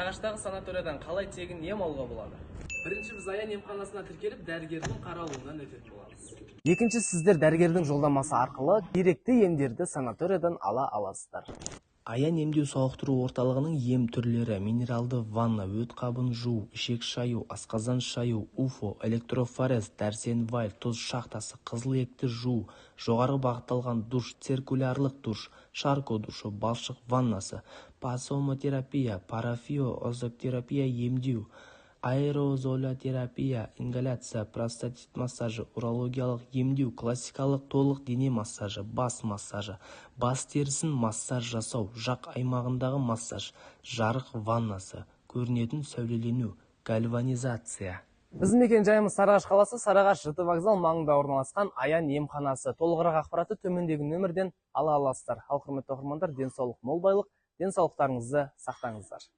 Сарыағаштағы санаториядан қалай тегін ем алуға болады? Бірінші, біз Аян емханасына тіркеліп, дәрігердің қаралуынан өтетін боламыз. Екінші, сіздер дәрігердің жолдамасы арқылы керекті емдерді санаториядан ала аласыздар. Аян емдеу сауықтыру орталығының ем түрлері: минералды ванна, өт қабын жуу, ішек шаю, асқазан шаю, уфо, электрофорез, Дарсенваль тұз шахтасы, қызыл етті жуу, жоғары бағытталған душ, циркулярлық душ, Шарко душы, балшық ваннасы, пассомотерапия, парафио озотерапия емдеу, аэрозолотерапия, ингаляция, простатит массажы, урологиялық емдеу, классикалық толық дене массажы, бас массажы, бас терісін массаж жасау, жақ аймағындағы массаж, жарық ваннасы, көрінетін сәулелену, гальванизация. Біздің мекен жайымыз Сарыағаш қаласы, Сарыағаш ЖД вокзал маңында орналасқан Аян емханасы. Толығырақ ақпаратты төмендегі нөмірден ала аласыздар. Ал, құрметті оқырмандар, денсаулық — мол байлық, денсаулықтарыңызды сақтаңыздар.